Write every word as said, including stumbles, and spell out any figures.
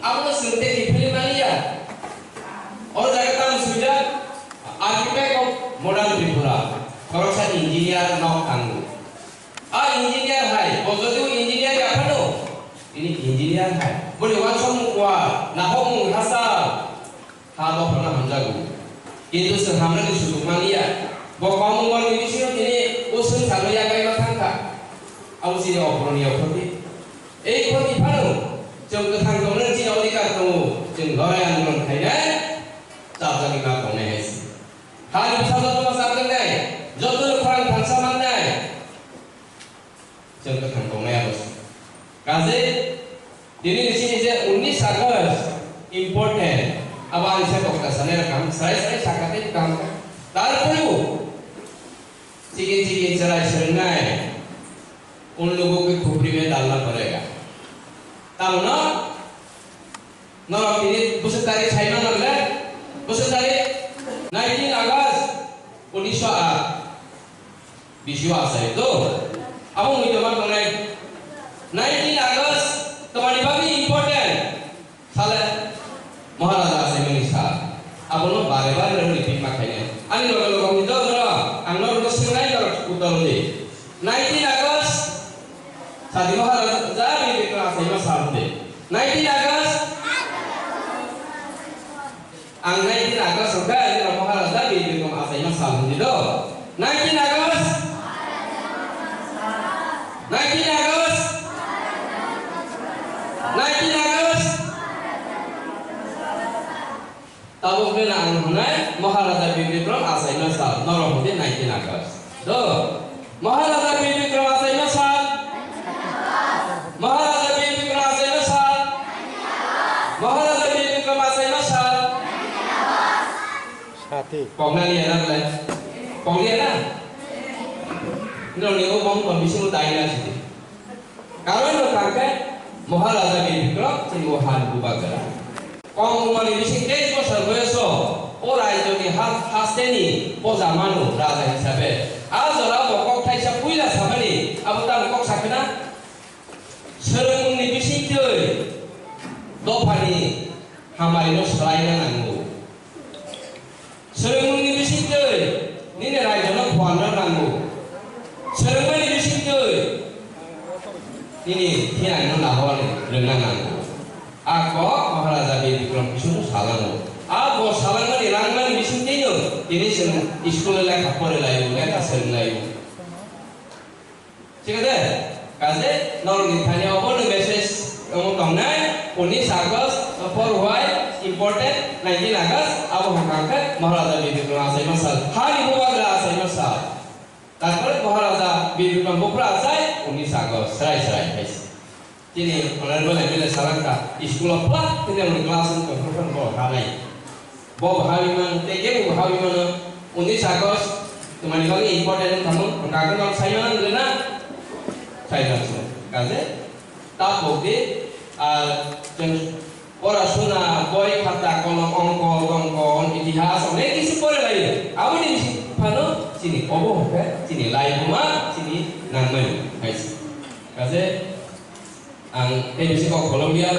Abono chwng tei kiphilwi manya. O jaga tamo swijak, architect of modern Tripura, khoroksa engineer nok tango. A engineer hai, bo jodi engineer ya phano, ini engineer hai. Boni wansukmung kuar, nakhokmung hachal, ha dophano hamjago. Kintu chwng hamnani sujuk manliya. Bo kongmung borokni bisingo tini o swngcharno yakarwi ma thangkha. Abo chini oporonia khoti. Ei khoti phano chwng kwthang tongnani chini odhikar tongo. Chwng lorai andolon khainai, chapjagwi ma tongnai hai se. Hani bwsa jotono chapjaknai, jotono khorang thansa mannai. Chwng kwthang tongnai abo se. Kaje, tini ni sini je unnish August important. Abo ani se kokta sanai rok ang srai srai sakha tei kaham. Tarpore bo chikin chikin chwrai swrwngnai. Un logo ke khopri mein dalna padega. Tamo no? Norok tini bwswk tarik sai mano le? Bwswk tarik? Nineteen August, unisho aat. Bisio asai to. Abo mui toma tongnai. Nineteen August, tomani bagwi important. Sale, Maharaja asai mani sa. Abono bare bare rwni pima khainai. Ani loge loge hwnwi do, ang norokno swngnai norok uttor di. Nineteen August, Sadi Maharaja Birbikrama Achaima sal hwnde. Nineteen August. Ang nineteen August hwnkhe, Maharaja Birbikrama Achaima sal hwnde do. Nineteen August. Nineteen August. Nineteen August. Tabuk bela ang hwnai Maharaja Bir Bikram achaima sal, norok hwnkhe nineteen August. Do, Maharaja Bir Bikram achaima sal. Maharaja Bir Bikram achaima sal. Maharaja Bir Bikram achaima sal. Sati. Koknani ya na bwlai? Kokliya na? Nini o bong bong bisingo dai na sidi. Karon no kangkhe Maharaja Bir Bikram chini o han bubagra. Kong umani bising teis bosor boyoso o raijoni ha-, hasteni poja mano raja hisabe. A jora bo kok thaisa puila samani abo tamo kok sakhe na? Swrwngmungni bisingtwi dophani hamarino swlaina nango. Swrwngmungni bisingtwi nini raijano phuarna nango. Swrwngmani bisingtwi nini thinangno nahorni rwngna nango. A kok Maharaja Bir Bikram Kishorno salango. A bo salangmani langmani bisingtwino tini chwng school-o lekha porilaio, lekha swrwnglaio. Thik ase? Kaje norokni thani obono message omo tongnai, unnish August, for why important, nineteen August, abo hwnkha khe Maharaja Bir Bikram achaima sal, hani bubagra achaima sal. Tarpore Maharaja Bir Bikram buphra achai, unnish August, srai srai hai se. Chini honorable M L A salangkha, school o plak tini ang class ni conference bo hanai. Bo bo hawi mano, tei kebo bo hawi mano, unnish August, twmani bagwi important wngkha mo, hwnkha khe nok sai mano nw na? Sai mano se. Kaje, ta pok di, ah, chwng porasuna, boi, khata, kolom, ongko, tongko, itihas, onek kisu pore lai. Aboni bisi phano chini obo hwnkhe chini laibuma, chini nangmani hai se. Kaje, ang tei bisi kok kolom ya,